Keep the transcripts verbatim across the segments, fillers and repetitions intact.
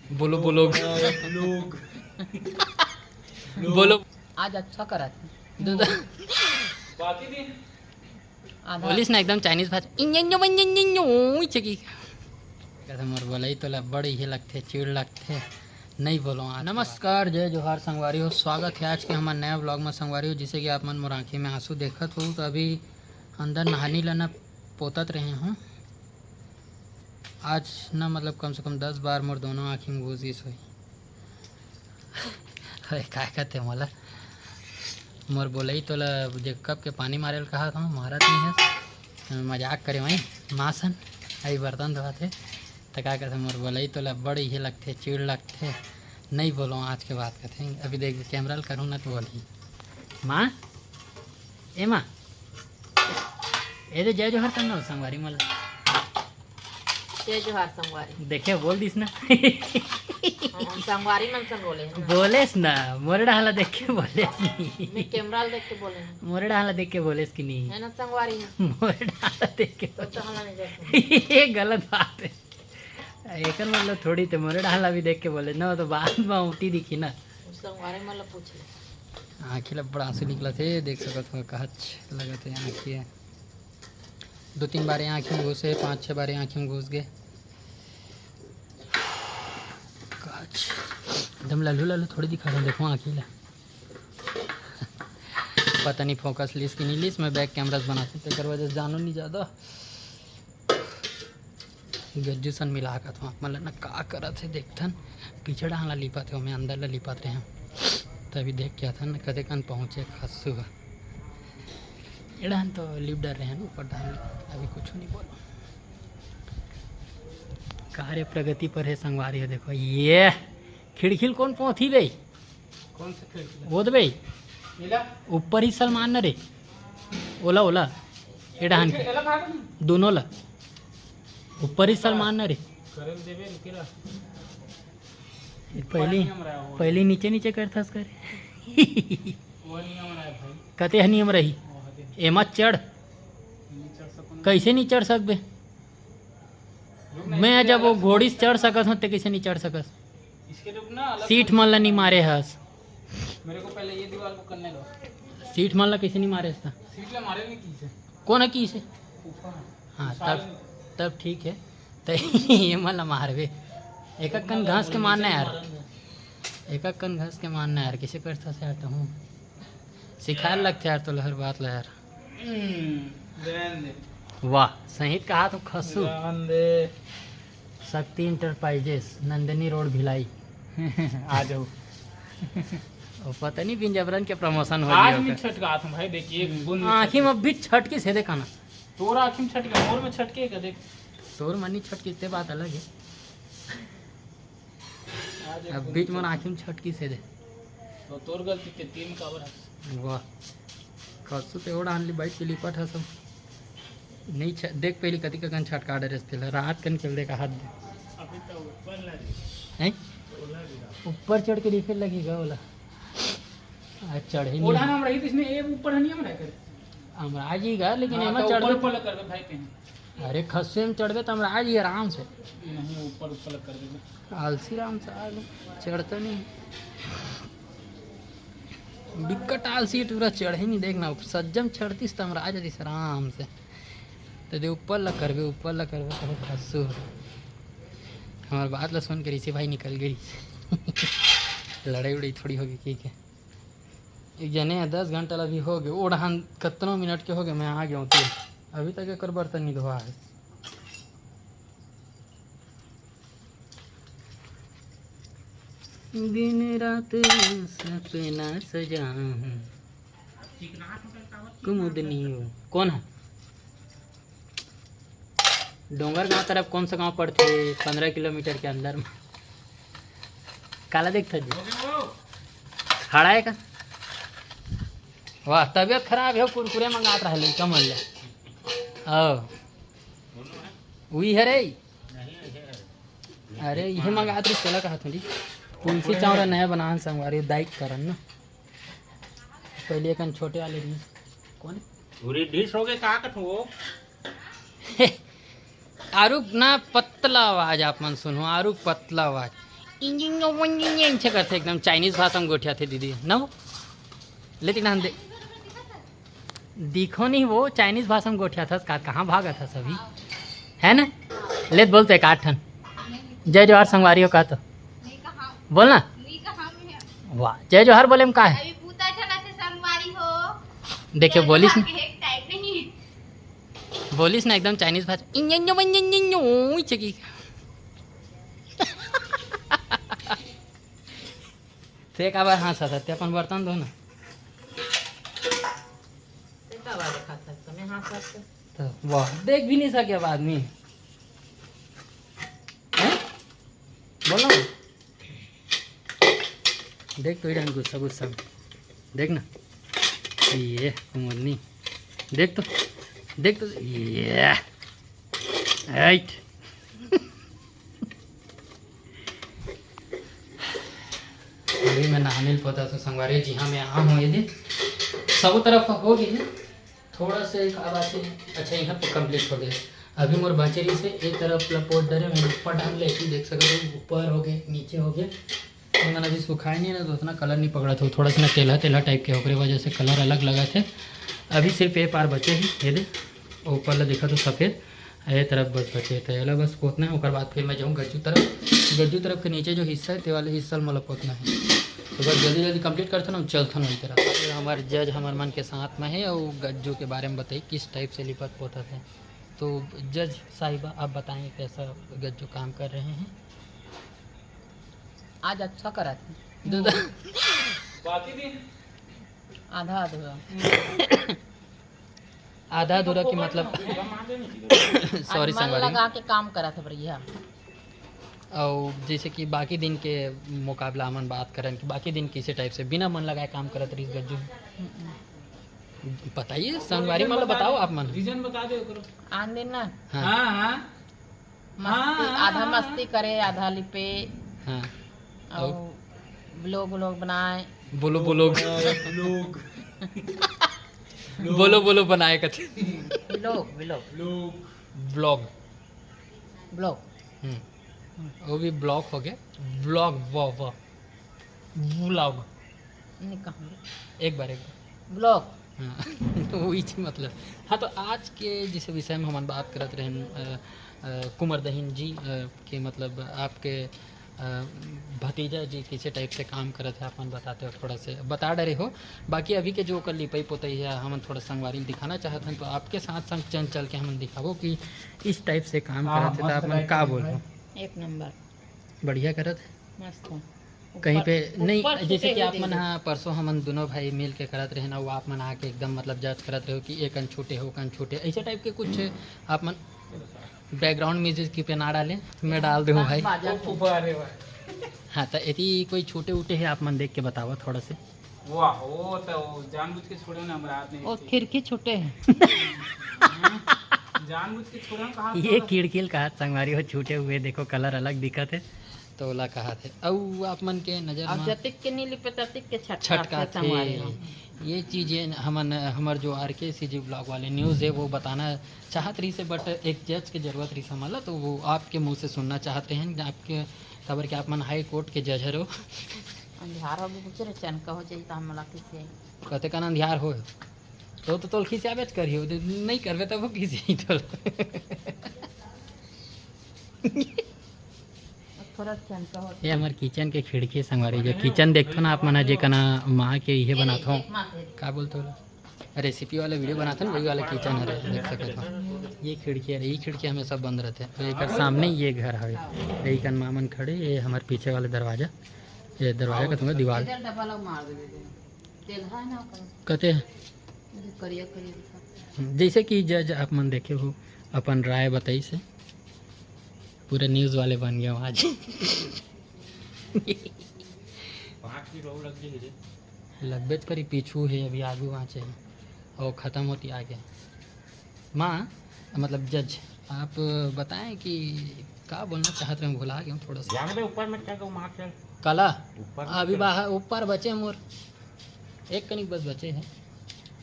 बोलो, बोलो। लोग। बोलो। आज अच्छा करत। दो, दो। बाकी दिन। आधा। बोलिस ना एकदम चाइनीज भाषा। इंजन जो बन जन जन जो, इच्छे की। कहते मोर बोलई तोला बड़ इहे लगथे, चिड़ लगथे। नहीं बोलो आज। नमस्कार, जय जोहार संगवारी हो, स्वागत है आज के हमारे नया व्लॉग में संगवारी हो। जिसे कि आप मन मोर आँखी में आंसू देखत हो, तो अभी अंदर नहानी ला ना पोतत रहे हूँ। आज ना, मतलब, कम से कम दस बार मोर दोनों आँखी में घुस गिस होई। अरे, काय कहते मोला, मोर बोलई तोला जे कब के पानी मारे ल कहा था, मारत नहीं है। मजाक करे वहीं माँ सन, अभी बर्तन धोवत हे, त का कहते, मोर बोलई तोला बड़ इहे लगथे, चिड़ लगथे, नहीं बोलो आज के बात कहते। अभी देख, कैमरा ल करूँ ना तो बोलही, माँ, ए माँ, ए दे जय जोहार करना हो संगवारी मन ला। जय जोहार संगवारी। देखे, बोल दिस ना। हम संगवारी मन संग बोले हैं ना। बोलेस ना, मोरे डहला देख के बोलेस नहीं। मैं कैमरा देख के बोले हैं। मोरे डहला देख के बोलेस कि नहीं? है ना संगवारी है। मोरे डहला देख के तो, तो हला नहीं जाते। ये गलत बात है। एकर मतलब थोड़ी ते मोरे डहला भी देख के बोले ना, तो बाद में उठी दिखी ना। संगवारी मन ला पूछ ले। आँखी ला बड़ा आंसू निकलत हे, देख सकत हो, कहच लगत हे आँखी। दो तीन बार आँखी में घुसे, पाँच छः बार आँखी में घुस गए। काच। एकदम लल्लू लल्लू थोड़ी दिखा रहा हूँ, देखो आँखी ला। पता नहीं फोकस लिस कि नहीं लिस, मैं बैक कैमरा से बनाते, तेकर वजह से जानो नहीं ज़्यादा। गज्जू सन मिला का था, मतलब ना का करत हे, देखथन, पीछे डाहन ला लिपत हे, मैं अंदर ला लिपत रहे हूँ। तभी देख क्या था ना, कते कन पहुँचे खस्सू ह। एड़ान तो लिप डर रहे हैं ऊपर डाल, अभी कुछ नहीं बोलो। का रे प्रगति पर है संगवारी हो, देखो ये खिड़खिल कौन पहुँची बे? कौन सा खिड़खिल? वो तो बे नीला? ऊपर ही सलमान न रे, ओला ओला, एड़ान के एला कहा था? दोनों ला ऊपर ही सलमान न रे। करल देबे रुके ला। ये पहली, पहली नीचे नीचे करथस करे। वो नियम रहा है भाई। कते ह नियम रही? वो हदे। एमा चढ़। नहीं चढ़ सकूँ। कैसे नहीं चढ़ सकबे? रुक ना, मैं इसके जब वो अलग से घोड़ी से चढ़ सकत हूँ, ते कैसे नहीं चढ़ सकस? इसके रुक ना, अलग सीट से मन ला नहीं मारे हस। मेरे को पहले ये दीवार को करने दो। सीट मन ला कैसे नहीं मारे हस? सीट ला मारे नहीं की से। कौन ह की से? ऊपर। हाँ, तब, तब ठीक है। त ये मन ला मारबे। एक कन घास के मारना यार। एक कन घास के मारना यार, किसे करता से यार, तो हूँ सिखाए लगथे यार, तो हर बात ला यार। हम्म, रहन दे। वाह, सही कहा तू खसू। रहन दे। शक्ति इंटरप्राइजेस, नंदिनी रोड, भिलाई। आ जाओ। वो पता नहीं बिन जबरन के प्रमोशन हो आज गया मैं होगा। छटकात हूँ भाई, देखिए, एक बूंद में आँखी में छटके। अभी छटकी से देखा ना। तोर आँखी में छटके, मोर में छटके का देख। तोर मनी छटकी ते बात अलग है। आज एक अब बूंद बीच में छटके। आँखी में छटकी से दे। तो तोर गलती ते तीन काबर है। वाह। खसू ते ओड़ा आनली बाइक के लिपट हस। नहीं छ-, देख पहली कतिक कन छटका डरेस तेला, रात कन खेल देखा हाथ दे। अभी तो ऊपर ला रही। हैं? ओला गिरा। ऊपर चढ़ के रिफिल लगेगा ओला। आज चढ़े नहीं। ओढ़ा नाम रही तो इसमें एक ऊपर है नहीं हम रह कर। अमराज ही गा, लेकिन हाँ, एमा तो चढ़ ऊपर के ऊपर लग कर भाई पे हैं। अरे खस्से में चढ़बे त अमराज ही आराम से। नहीं, ऊपर ऊपर लग कर देबे। आलसी राम से आ गए, चढ़ता नहीं। बिकट आलसी टूरा चढ़े नहीं, देखना, सज्जम चढ़तीस त अमराज जतीस आराम से। तो दे ऊपर ला करबे, ऊपर ला करबे, कहे खस्सू। हमार बात ला सुन के ऋषि भाई निकल गई। लड़ाई उड़ाई थोड़ी होगी, ठीक है। एक जने ह दस घंटा ला भी हो गए, ओढ़ान कतनो मिनट के हो गए, मैं आ गया हूँ, अभी तक एकर बर्तन नहीं धोआ है। दिन रात सपना सजा हूँ। कुमुदनी हो। कौन है? डोंगरगांव तरफ कौन सा गांव पड़थे? पंद्रह किलोमीटर के अंदर में। काला देखता जी? खड़ा है का? वाह, तबीयत खराब है, कुरकुरे मंगात रहा लइका मन ले। आओ। उही हरे। अरे, इहे मंगात रही, चला कहा थोड़ी। तुलसी चावड़ा नया बनान संगवारी, दाई करन ना। पहले एकन छोटे वाले रही। कौन? पूरी डिश हो गई, का कथू वो? आरू ना पतला आवाज आप मन सुनो, आरू पतला आवाज। इंजन करथे एकदम, चाइनीज भाषा में गोठियाथे दीदी, न वो? लेकिन हम दे-, दिखो नहीं, वो चाइनीज भाषा में गोठियाथस का, कहाँ भागत हस अभी, है ना? ले त बोल तो एक आध ठन। जय जोहार संगवारी हो का तो? बोल ना। वाह, जय जोहार बोले में का है? देखिए, बोलिस ना। बोलिस ना एकदम चाइनीज भाषा, इंजन जो, इंजन जो, इंजन जो, इच्छे की। ते काबर हाँसत हस? ते अपन बर्तन धो ना। ते काबर देखत हस? मैं हाँसत हस। तो वाह, देख भी नहीं सके अब आदमी। हैं? बोलो। देख तो ही रहन गुस्सा, गुस्सा में। देख ना। ये कुमुदनी। देख तो। देख तो। ये। राइट। अभी मैं नहाने ल पोता तो संगवारी जी, हाँ, मैं आ हूँ, ये देख। सबो तरफ हो गई है। थोड़ा सा एक आवाज है। अच्छा, यहाँ पर कंप्लीट हो गया। अभी मोर बाचे रही से एक तरफ लपोट डरे, मैं ऊपर डाल ले, फिर देख सकते हो, ऊपर हो गए, नीचे हो गए। ये मन अभी सुखाए नहीं ना, तो उतना कलर नहीं पकड़ा था, थोड़ा सा ना तेलहा तेलहा टाइप के, ओकरे वजह से कलर अलग लगा थे। अभी सिर्फ ये पार बचे ही, ये दे, ऊपर ला दिखा तो सफेद, ये तरफ बस बचे थे, एला बस पोतना है। ओकर बाद फिर मैं जाऊँ गज्जू तरफ। गज्जू तरफ के नीचे जो हिस्सा है, ते वाले हिस्सा ल मोला पोतना है। तो बस जल्दी जल्दी कंप्लीट करथन अउ चलथन वही तरफ। फिर हमार जज हमार मन के साथ में है और गज्जू के बारे में बताई किस टाइप से लिपत पोतत है। तो जज साहिबा, आप बताएं कैसा गज्जू काम कर रहे हैं? आज अच्छा करा थी। दो, दो। बाकी दिन आधा अधूरा। आधा अधूरा की मतलब। सॉरी मन संगवारी। लगा के काम करा था भैया। और जैसे कि बाकी दिन के मुकाबला हमन बात करन कि बाकी दिन किसे टाइप से बिना मन लगाए काम करत रहिस गज्जू। बताइए संगवारी, मतलब बताओ आप मन। रीजन बता दे ओकरो। आन दिन ना। हाँ। हाँ, हाँ। मस्ती, हाँ, आधा हाँ। मस्ती करे, आधा लिपे। हाँ। और और? ब्लॉग व्लॉग बनाए। बोलो, बोलो। लोग। बोलो, बोलो बनाए कथे। Vlog, vlog. लोग। ब्लॉग। ब्लॉग। हम्म। वो भी ब्लॉक हो गया। ब्लॉग, वाह, वाह। व्लॉग। नहीं कहूँगी। एक बार, एक बार। ब्लॉग। हाँ। तो वही चीज मतलब। हाँ, तो आज के जिस विषय में हमन बात करत रहन, अ, अ, कुंवर दहिन जी, अ, के मतलब आपके, अ, भतीजा जी किसे टाइप से काम करत है, आप मन बताते हो, थोड़ा से बता डरे हो। बाकी अभी के जो ओकर लिपई पोतई है, हमन थोड़ा संगवारी ल दिखाना चाहत हन, तो आपके साथ संग चल, चल के हमन दिखाबो कि इस टाइप से काम हाँ, करत है, तो मस्त आप मन का बोलबो? एक नंबर। बढ़िया करत है। मस्त है। कहीं ऊपर, पे नहीं, ऊपर जैसे छूटे कि हुए आप मन दे दो। हाँ, परसों हमन दोनों भाई मिल के करत रहे ना, वो आप मन आके एकदम मतलब जज करत रहे हो कि एकन छूटे हो, ओकन छूटे, ऐसे टाइप के कुछ आप मन बैकग्राउंड म्यूजिक की पे ना डाले, मैं डाल दूँ भाई। बाजा ओ फूफा, अरे वाह। हाँ, तो यदि कोई छूटे उटे है, आप मन देख के बतावा थोड़ा से। वाह, वो तो वो जानबूझ के छोड़े ना, हमरा हाथ नहीं वो थी। खिड़की छूटे है। हम्म, जानबूझ के छोड़े ना, कहाँ ये छोड़ा? खिड़की ल कहा संगवारी हो, छूटे हुए, देखो कलर अलग दिखत है, तो ओला कहा थे। अउ आप मन के नजर अब में जतिक के नीली पे ततिक के छटका छटका थे संगवारी हो। ये चीजें हमन, हमर जो आर के सी जी ब्लॉग वाले न्यूज़ है, वो बताना चाहत रही से, बट एक जज के जरूरत रही हमन ला, तो वो आपके मुंह से सुनना चाहत रहे हैं, आपके, खबर के आप मन हाई कोर्ट के जज हरो। अंधियार हो गए, कुछ रे चनका हो जाई, तो हम ला किसे? कते कन अंधियार हो? तो, तो तोल खिसियाबेच करियो, दे-, नहीं करबे तब वो खिसियाई तोल। थोड़ा चनका हो। ये हमर किचन के खिड़की संगवारी, जो किचन देखथो ना आप मन, जे कना माँ के इहे बनाथो। का बोलथो? रेसिपी वाला वीडियो बनाथन, वही वाला किचन हरे, देख सकत हो। ये खिड़की हरे, ये खिड़की हमेशा बंद रहते। तो एकर सामने ये घर हवे, यही कन माँ मन खड़े, ये हमर पीछे वाला दरवाजा, ये दरवाजा का तुमको दीवार। इधर डब्बा लोग मार देवे। तेल है ना ओकर? कते हैं? ये करिया, करिया दिखा। जैसे कि जज आप मन देखे हो, अपन राय बताई से, पूरा न्यूज़ वाले बन गए हो आज। पाँच की रोल लग गई रे। लगबेच करी, पीछू है, अभी आगू बाँचे है, और ख़त्म होती आगे। माँ, मतलब जज, आप बताएं कि का बोलना चाहत रहे, भुला गया हूँ थोड़ा सा। जान दे, ऊपर में क्या कहूँ, मार चल। कला, ऊपर में अभी चल। बाहर, ऊपर बचे मोर, एक कनिक बस बचे है।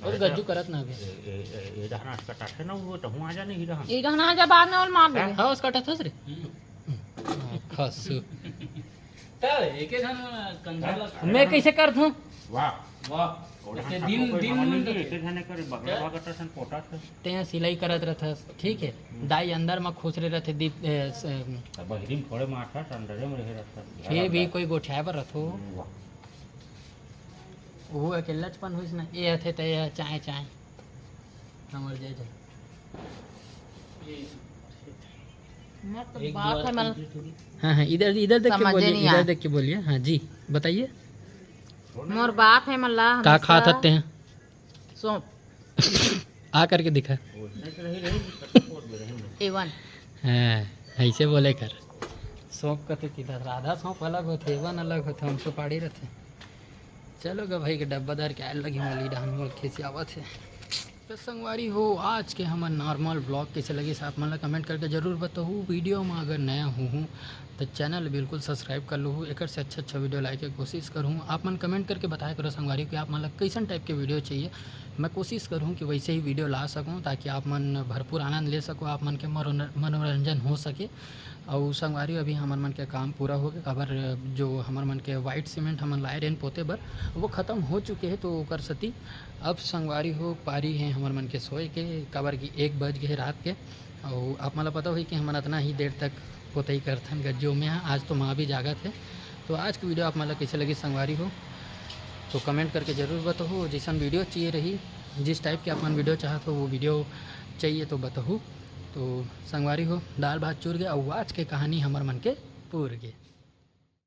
और अरे गज्जू तो करत ना अभी। ए, ए, ए, ए, रहना उसका टाटे ना, वो तो हूँ आ जा नहीं रहा। ये रहना आ जा, बाद में और मार देंगे। हाँ, उसका टाटा रे। हम्म। हाँ, खसू। एक झन कंधा ला मैं कइसे करथूं? वाह। वाह। ओढ़ा ऐसे दिन, दिन हमन मन नहीं, रथे। एक झने करे बगला भागत असन पोटा से। तें सिलाई करत रथस, ठीक है, दाई अंदर म खुसरे रथे, दीप, ए, स-, त बहिरी में थोड़े मारथस, अंदरे में रहे रथस। फिर भी कोई गोठियाए बर रथो। वाह। वो अकेल्लाचपन होइस ना, ये हथे त ये चाय, चाय। हमर जय जय। मोर तो एक बात है, मल हाँ, हाँ, इधर, इधर देख के समझे बोलिए, नहीं इधर आया। देख के बोलिए। हाँ जी, बताइए। मोर बात है, मल्ला का हमेशा खात हते हैं? सौंफ। आ करके दिखा। एवन। हाँ, ऐसे बोले कर। सौंफ कथे कि राधा सौंफ अलग होथे, एवन अलग होथे, हम सुपारी रथे। चलो गा भाई के डब्बा धर के आए लगी मोली डहन मोल खिसियावत हे। तो संगवारी हो, आज के हमर normal vlog कइसे लगिस, आप मन ला comment करके जरूर बताहू। वीडियो में अगर नया हो हूँ तो channel बिल्कुल subscribe कर लूँ, एकर से अच्छा अच्छा वीडियो लाए के कोशिश करूँ। आप मन comment करके बताया करो संगवारी कि आप मन ला कैसन type के वीडियो चाहिए, मैं कोशिश करूँ कि वैसे ही वीडियो ला सकूँ, ताकि आप मन भरपूर आनंद ले सको आप मन के मनोरंजन हो सके। अउ संगवारी, अभी हमर मन के काम पूरा हो गे, काबर जो हमर मन के white cement हमन लाए रहेन पोते बर, वो खत्म हो चुके हे, तो ओकर सेती अब संगवारी हो पारी हे हमर मन के सोए के, काबर कि एक बज गे हे रात के। अउ आप मन ला पता होही कि हमन अतना ही देर तक पोतई करथन गज्जो में। आज तो माँ भी जागत हे, तो आज की वीडियो आप मन ला कइसे लगी संगवारी हो, तो comment करके जरूर बताहू। जैसन वीडियो चाहिए रही, जिस type के आप मन वीडियो चाहत हो, वो वीडियो चाहिए तो बताहू। तो संगवारी हो, दाल भात चूर गे अउ आज के कहानी हमर मन के पूर गे।